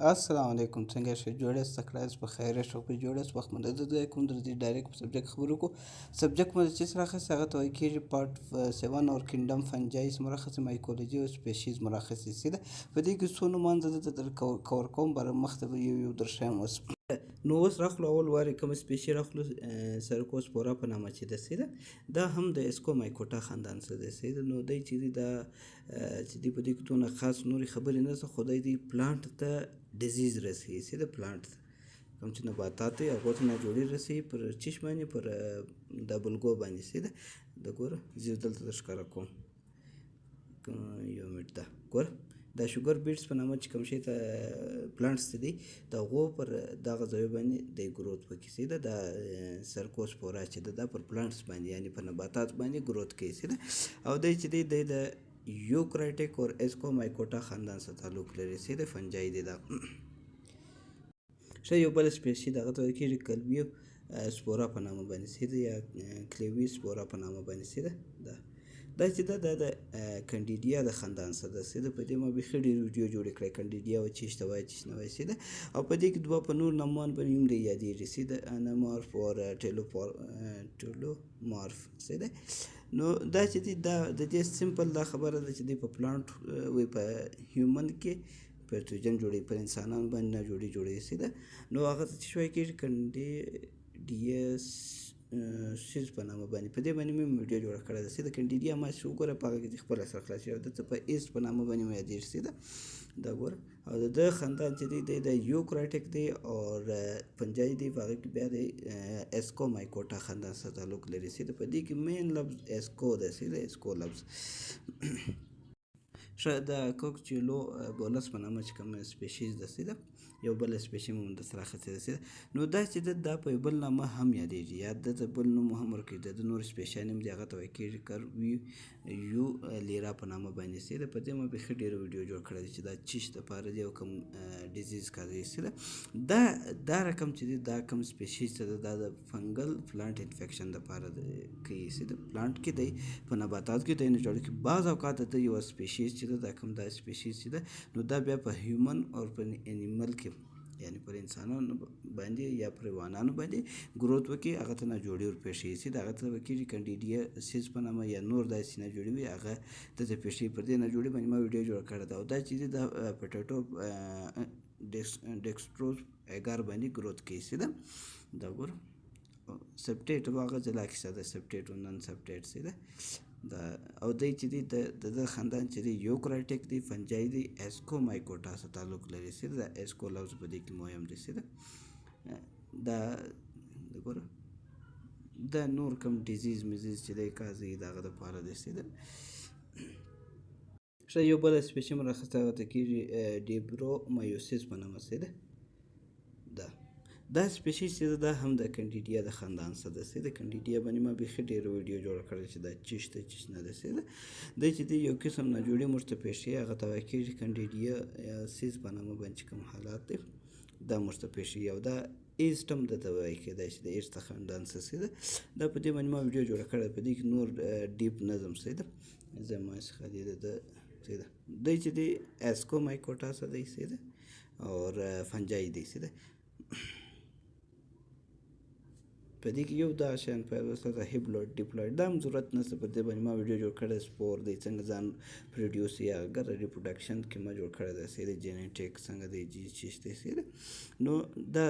السلام علیکم، څنګه شې؟ جوړ یاست؟ تکړه یاست؟ په خیر یاست؟ په جوړ یاست؟ وخت مو نه ضایع کوم، درځئ ډایرکټ په سبجیکټ خبرو کو۔ سبجیکټ مو چې سره اخیستی، هغه ته وایي کېږي پارټ 7 اور کینګډم فنجای مراخص، مایکولوژي او سپیشیز مراخص سي ده۔ په دې کې څو نومان زه دلته در کور کوم، بر مخته به یو یو درښیم۔ اوس نو اوس راخلو اول وارې کوم سپیشي راخلو، سرکوسپورا په نامه چې ده، سي ده۔ دا هم د اسکو مایکوټا خاندان څخه ده، سي ده۔ نو دی چې دی دا چې دی په دې کې دونه خاص نورې خبرې نه څه، خو دی دی پلانټ ته ډیزیز رسوي، سي ده۔ پلانټ ته کوم چې نباتات دی، هغو ته ناجوړي رسوي۔ پر چیش باندې؟ پر د بلګو باندې، سي ده۔ د ګوره، زه دلته در ښکاره کوم، یو منټ۔ ده ګوره، دا شوګر بیټس په نامه چې کوم شی ته پلانټس ته دی، د هغو پر دغه ځای باندې د ګروت پکې، سي ده۔ دا سرکوسپورا چې ده، دا پر پلانټس باندې، یعنی په نباتات باندې ګروت کوي، سي ده۔ او دی چې دی، دی د یوکرایټیک اور اسکومایکوټا خاندان سره تعلق لري، سي ده۔ فنجای دی دا۔ ښه، یو بل سپیشي دغه ته ویل کېږي کلویو سپورا په نامه باندې، سي ده، یا کلیوي سپورا په نامه باندې، سي ده۔ دا چې ده، دا د کنډیډیا د خاندان څخه ده، سي ده۔ په دې ما بیخي ډېرې ویډیو جوړې کړې، کنډیډیا و چیش ته وایي، چیش نه وایي، سي ده۔ او په دې کې دوه په نور نومان باندې هم دی یادېږي، سي ده، انامارف او ټیلومارف، سي ده۔ نو دا چې دی، دا د دې سمپل دا خبره ده چې دی په پلانټ وي، په هیومن کې پیتوجن جوړوي، پر انسانانو باندې نه جوړي جوړوي، سي ده۔ نو هغه ته چې وایي کېږي کنډیډیاس سیز په نامه باندې، په دې باندې مې ویډیو جوړه کړې ده، سي ده۔ کنډیډیا ما چې وګوره، په هغه کې چې خپله سره خلاص شي، او دلته په ایست په نامه باندې مې یادېږي، سي ده۔ دا ګوره، او د ده خاندان چې دی، دی د یوکرایټیک دی او فنجای دی، په هغه کې بیا دی اسکو مایکوټا خاندان سره تعلق لري، سي ده۔ په دې کې مین لفظ اسکو دی، سي ده، اسکو لفظ۔ ښه، د کوکچیلو بولس په نامه چې کوم سپیشیز ده، سي ده، یو بل سپیشي مو د سره اخیستې ده، سي ده۔ نو دا چې ده، دا په یو بل نامه هم یادېږي، یا ده ته بل نوم هم ورکوي۔ د ده نور سپیشیان هم دي، هغه ته ویل کېږي کروي یو لیرا په نامه باندې، سي ده۔ په دې ما بیخي ډېره ویډیو جوړ کړې ده چې دا چیش دپاره دی او کوم ډیزیز کوي، سي ده۔ دا رقم چې دی، دا کوم سپیشیز چې ده، دا د فنګل پلانټ انفیکشن دپاره کوي، سي ده۔ پلانټ کې دی، په نباتاتو کې دی نه جوړ کړي۔ بعض اوقات د ده یوه سپیشیز چې ده، دا کوم دا سپیشیز چې ده، نو دا بیا په هیومن او په انیمل کې، یعنی پر انسانانو باندې یا پر حیوانانو باندې ګروت وکړي، هغه ته ناجوړي ورپېښوي، سي ده۔ هغه ته به کېږي کنډیډیا سیز په نامه یا نور داسې ناجوړي وي، هغه دته پېښوي۔ پر دې ناجوړي باندې ما ویډیو جوړه کړې ده۔ او دا چې دی، دا پټیټو ډیکسټروز اګار باندې ګروت کوي، سي ده۔ دا ګوره، سپټیټ هغه جلا کیسه ده، سپټیټ او نن سپټیټ، سي ده۔ دا او دی چې دی، د ده خاندان چې دی یوکرایټیک دی، فنجای دی، اسکو مایکوټا سره تعلق لري، سي ده۔ دا اسکو لفظ په دې کې مهم دی، سي ده۔ دا ګوره، دا نور کوم ډیزیز میزیز چې دی کازي، د هغه دپاره دی، سي ده۔ ښه، یو بل سپیشي مې راخیستی، هغه ته کېږي ډیبرو مایوسیس په نامه، سي ده۔ دا سپیشي چې ده، دا هم د کنډیډیا د خاندان څخه ده، سي ده۔ کنډیډیا باندې ما بیخي ډېره ویډیو جوړه کړې چې دا چیش دی، چیش نه ده، سي ده۔ دی چې دی یو قسم ناجوړي موږ ته پېښوي، هغه ته ویل کېږي کنډیډیا سیز په نامه باندې چې کوم حالات دی، دا موږ ته پېښوي۔ او دا ایسټ هم دته ویل کېدای شي، د ایسټ د خاندان څخه، سي ده۔ دا په دې باندې ما ویډیو جوړه کړې ده، په دې کې نور ډیپ نه ځم، سي ده۔ زما څخه دی د سي ده۔ دی چې دی اسکو مایکوټا څخه دی، سي ده، او فنجای دی، سي ده۔ په دې کې یو دا شیان په واسطه هیبلویډ ډیپلویډ، دا هم ضرورت نشته، په دې باندې ما ویډیو جوړ کړی۔ سپور دی څنګه ځان پروډیوس یا اګر ریپروډکشن کې ما جوړ کړی دی، سي ده۔ جینیټیک څنګه دی، جی چیش دی، سي ده۔ نو دا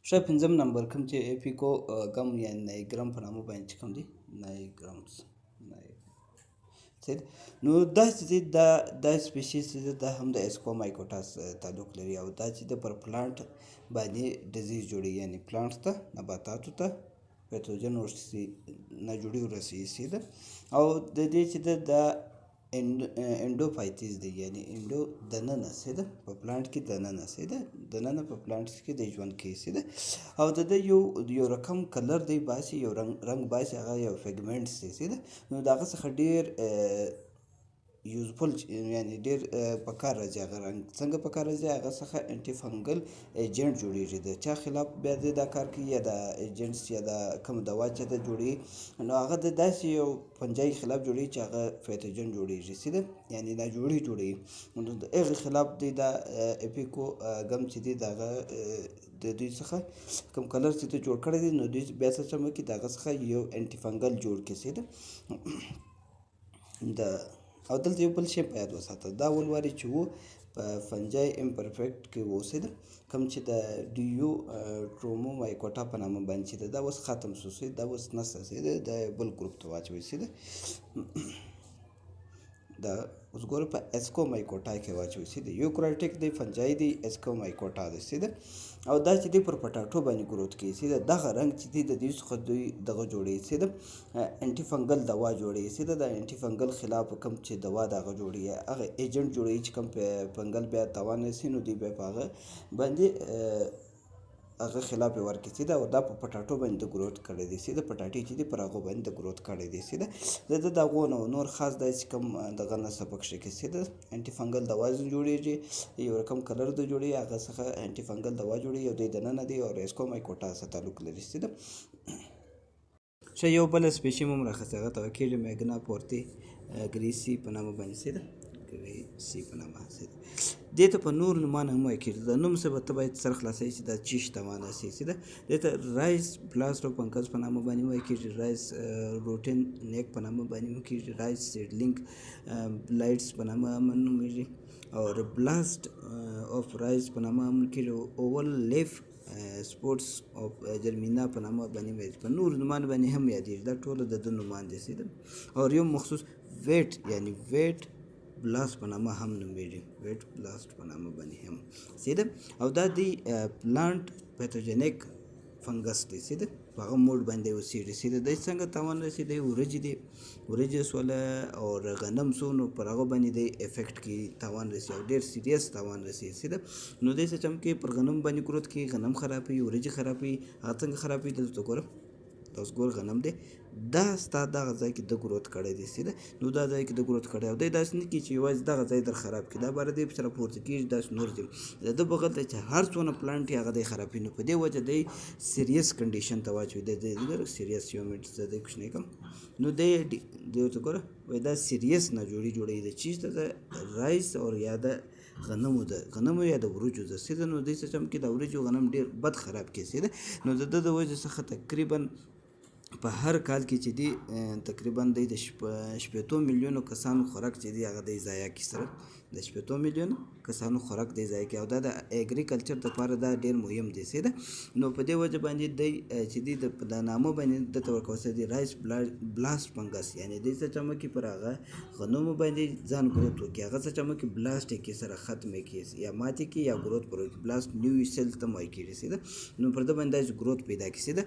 ښه، پنځم نمبر کوم چې اپیکو ګم یا نایګرام په نامه باندې چې کوم دی، نایګرامز، صحیح۔ نو دا چې دی، دا سپیشیز چې دی، دا هم د اسکومایکوټا سره تعلق لري، او دا چې دی پر پلانټ باندې ډیزیز جوړوي، یعنی پلانټ ته، نباتاتو ته پیتوجن ورسي، ناجوړي ورسوي، سي ده۔ او د دې چې ده، دا انډوفایتیز دی، یعنی انډو دننه، سي ده، په پلانټ کې دننه، سي ده، دننه په پلانټ کې د ژوند کوي، سي ده۔ او د ده یو رقم کلر دی باسي، یو رنګ باسي، هغه یو فیګمنټ دی، سي ده۔ نو د هغه څخه ډېر یوزفل، یعنی ډیر په کار راځي. هغه رنګ څنګه په کار راځي؟ هغه څخه انټي فنګل ایجنټ جوړیږي. د چا خلاف بیا د دا کار کوي، یا د ایجنټس یا د کوم دوا چې د جوړي، نو هغه د داسې یو فنجای خلاف جوړي چې هغه پیتوجن جوړیږي، سیده یعنی دا جوړي جوړي، نو د هغه خلاف دی دا اپیکو ګم چې دی دغه د دوی څخه کوم کلر چې ته جوړ کړی دی، نو دوی بیا څه چم وکړي، دغه څخه یو انټي فنګل جوړ کړي، سیده د. او دلته یو بل شی په یاد وساته، دا ولواري چې وو په فنجای امپرفیکټ کې اوسېده، کوم چې د ډیو ټرومو مایکوټا په نامه باندې چې دا اوس ختم شو، دا اوس نشته، دا بل ګروپ ته واچوي. سیده دا اوس ګوره په اسکو مایکوټا کې واچوي، سیده یوکرایټیک دی، فنجای دی، اسکو مایکوټا دی، سیده. او دا چې دی پر پټاټو باندې ګروت کوي، سیده دغه رنګ چې دی د دې څخه دوی دغه جوړوي، سیده انټي فنګل دوا جوړوي. سیده د انټي فنګل خلاف کوم چې دوا دغه جوړوي، هغه ایجنټ جوړوي چې کوم فنګل بیا تاوان رسي، نو دوی بیا په هغه باندې هغه خلاف یې ورکړي، سیده. او دا په پټاټو باندې د ګروت کړی دی، سیده پټاټې چې دي پر هغو باندې د ګروت کړی دی، سیده. د ده د هغو نو نور خاص داسې کوم دغه نشته پکښې کې. سیده انټي فنګل دوا جوړېږي، یو رقم کلر د جوړوي، هغه څخه انټي فنګل دوا جوړوي، او دوی دننه دی او ریسکو مایکوټا سره تعلق لري، سیده. ښه، یو بله سپیشي هم راخسته، هغه ته کېږي میګنا پورتي ګریسي په نامه باندې، سیده ګریسي په نامه. سیده دې ته په نور نومانه هم وایي کېږي. د نوم څخه به ته باید سر خلاصوي چې دا چیش ته معنا سي. سیده دې ته رایس بلاست او پنکز په نامه باندې وایي کېږي، رایس روټین نیک په نامه باندې هم کېږي، رایس سیډلینګ بلایټس په نامه هم نومېږي، او بلاست اف رایس په نامه هم کېږي، اول لیف سپورټس اف جرمینا په نامه باندې یادېږي، په نور نومان باندې هم یادېږي. دا ټوله د ده نومان دي، سیده. او یو مخصوص ویټ، یعنی ویټ بلاست په نامه هم نومېږي، ویټ بلاست په نامه باندې هم، سیده. او دا دی پلانټ پیتوجنیک فنګس دی، سیده په هغه موډ باندې اوسېږي. سیده دی څنګه تاوان رسي؟ دی ورجې دی، ورجې سوله او غنم سو، نو پر هغه باندې دی افیکټ کوي، تاوان رسي او ډېر سیریس تاوان رسي. سیده نو دی څه چم کې پر غنم باندې ګروت کوي، غنم خرابوي، ورجې خرابوي. هغه څنګه خرابوي؟ دلته ګوره، تاسو ګور غنم دی، دا ستا دغه ځای کې د ګروت کړی دی، سیده. نو دا ځای کې د ګروت کړی، او دی داسې نه کړي چې یوازې دغه ځای در خراب کړي، دا باره دی پسې راپورته کېږي، داسې نور دی د ده بغل ته چې هر څونه پلانټ یې هغه دی خرابوي. نو په دې وجه دی سیریس کنډیشن ته واچوي. دی دی ګوره سیریس، یو منټ زه دی کوچنی کړم. نو دی دی ورته ګوره وایي دا سیریس نه جوړي جوړوي د چیز ته، د رایس او یا د غنمو، د غنمو یا د وریجو د، سیده. نو دې څه چم کې د وریجو غنم ډېر بد خراب کړي، سیده. نو د ده د وجې څخه تقریبا په هر کال کې چې دی تقریبا دی د 60 میلیونو کسانو خوراک چې دی هغه دی ضایع کړي، سره د 60 میلیونو کسانو خوراک دی ضایع کړي. او دا د اګریکلچر دپاره دا ډېر مهم دی، سیده. نو په دې وجه باندې دی چې دی د نامه باندې ده ته ورکول شوی دی رایس بلاست فنګس، یعنې دی څه چمه کې پر هغه غنمو باندې ځان ګروت وکړي، هغه څه چمه کې بلاست یې کړي، سره ختم یې کړي، یا ماتې کړي یا ګروت پر وکړي، بلاست نیوي سیل ته وایي کېږي، سیده. نو پر ده باندې داسې ګروت پیدا کړي، سیده.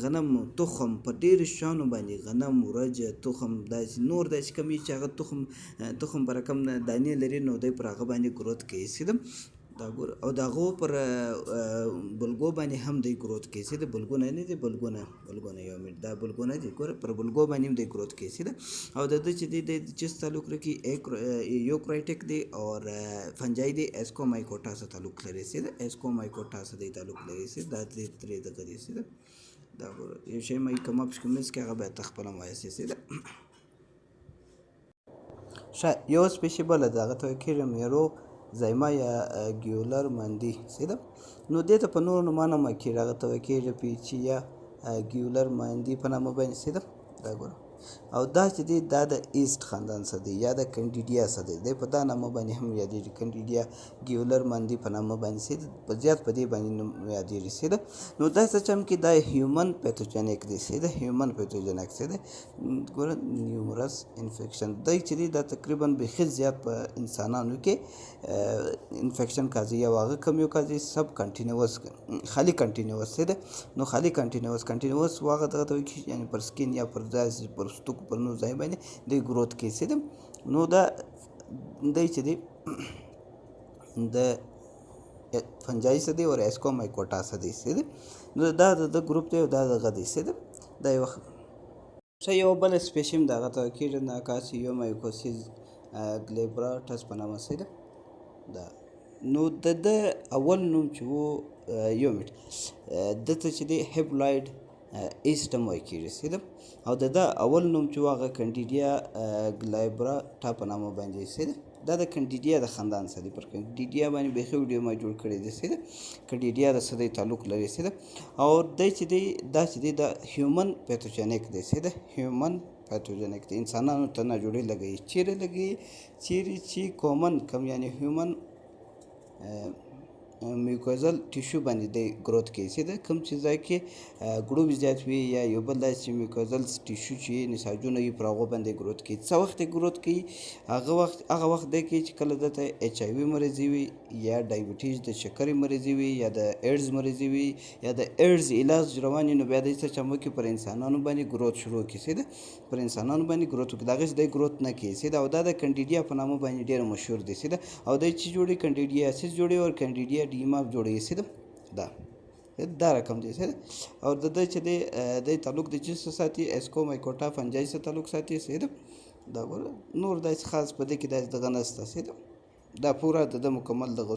غنم، تخم، په ډېرو شیانو باندې، غنم، ورجه، تخم، داسې نور داسې کوم چې هغه تخم پر رقم دانې لري، نو دی پر هغه باندې ګروت کوي، سیده. دا ګور او د هغو پر بلګو باندې هم دی ګروت کوي، سیده. بلګونه نه دي، بلګونه، بلګونه، یو منټ، دا بلګونه دي، ګوره پر بلګو باندې هم دی ګروت کوي، سیده. او د ده چې دی د چیز تعلق لري، یوکرایټیک دی او فنجای دی، اسکو مایکوټا سره تعلق لري، سیده. اسکو مایکوټا سره دی تعلق لري، سیده. دا درې ترې دغه دی، سیده. دا ګوره یو شی مې کوم اپس کې مس کې هغه بیا ته خپله وایې، سیده. ښه، یو سپیشي بله ده، هغه ته کېږي میرو زایما یا ګیولر ماندي، سیده. نو دې ته په نورو نومانو هم کېږي، هغه ته کېږي پیچي یا ګیولر ماندي په نامه باندې، سیده. دا ګوره، او دا چې دی دا د ایسټ خاندان څخه دی یا د کنډیډیا څخه دی، دی په دا نامه باندې هم یادېږي، کنډیډیا ګیولر ماندي په نامه باندې، سیده. په زیات په دې باندې نوم یادېږي، سیده. نو دا څه چم کې دا هیومن پیتوجنیک دی، سیده، هیومن پیتوجنیک، سیده. ګوره نیومرس انفیکشن دی چې دی دا تقریبا بیخي زیات په انسانانو کې انفیکشن کازي، یو هغه کم یو کازي سب کنټینیوس، خالي کنټینیوس، سیده. نو خالي کنټینیوس، کنټینیوس واغه دغه ته وایي، یعنی پر سکین یا پر داسې پر ستوکو پر نور ځای باندې دی ګروت کوي، سیده. نو دا دی چې دی د فنجای څخه دی او اسکو مایکوټا څخه دی، سیده. نو دا د ګروپ دی او دا دغه دی، سیده. دا یو ښه یو بله سپیشي هم ده، هغه ته کېږي ناکاسیومایکوسیز ګلیبراټس په نامه، صحیح ده. دا نو د ده اول نوم چې وو، یو منټ، ده ته چې دی هیبلایډ ایسټ هم وایي کېږي، صحیح ده. او د ده اول نوم چې وو هغه کنډیډیا ګلایبراټا په نامه باندې، صحیح ده. دا د کنډیډیا د خاندان سره دی. پر کنډیډیا باندې بیخي ویډیو ما جوړ کړی دی، صحیح ده. کنډیډیا د څه دی تعلق لري، صحیح ده. او دی چې دی دا چې دی دا هیومن پیتوجنیک دی، صحیح ده. هیومن پیتوجنیک دی، انسانانو ته ناجوړي لګوي. چیرې لګوي؟ چیرې چې کومن کم یعنی هیومن میوکوزل ټیشو باندې دی ګروت کوي، صحیح ده. کوم چې ځای کې ګړوب زیات وي یا یو بل داسې میوکوزل ټیشو چې نساجونه وي، پر هغو باندې ګروت کوي. څه وخت ګروت کوي؟ هغه وخت دی کوي چې کله ده ته اچ آی وي مریضي وي، یا ډایبټیز د شکرې مریضي وي، یا د ایډز مریضي وي، یا د ایډز علاج روان وي. نو بیا د څه چم وکړي؟ پر انسانانو باندې ګروت شروع کړي، صحیح ده. پر انسانانو باندې ګروت وکړي، د هغې دی ګروت نه کوي، صحیح ده. او دا د کنډیډیا په نامه باندې ډېر مشهور دی، صحیح ده. او دی چې جوړي کنډیډیاسیس جوړي او کنډیډیا ډیما جوړوي، صحیح ده. دا رقم دی، صحیح ده. او د ده چې دی د تعلق د چی سره ساتي؟ اسکومایکوټا فنجای سره تعلق ساتي، صحیح ده. دا ګوره، نور داسې خاص په دې کې داسې دغه نشته، صحیح ده. دا پوره د ده مکمل دغه.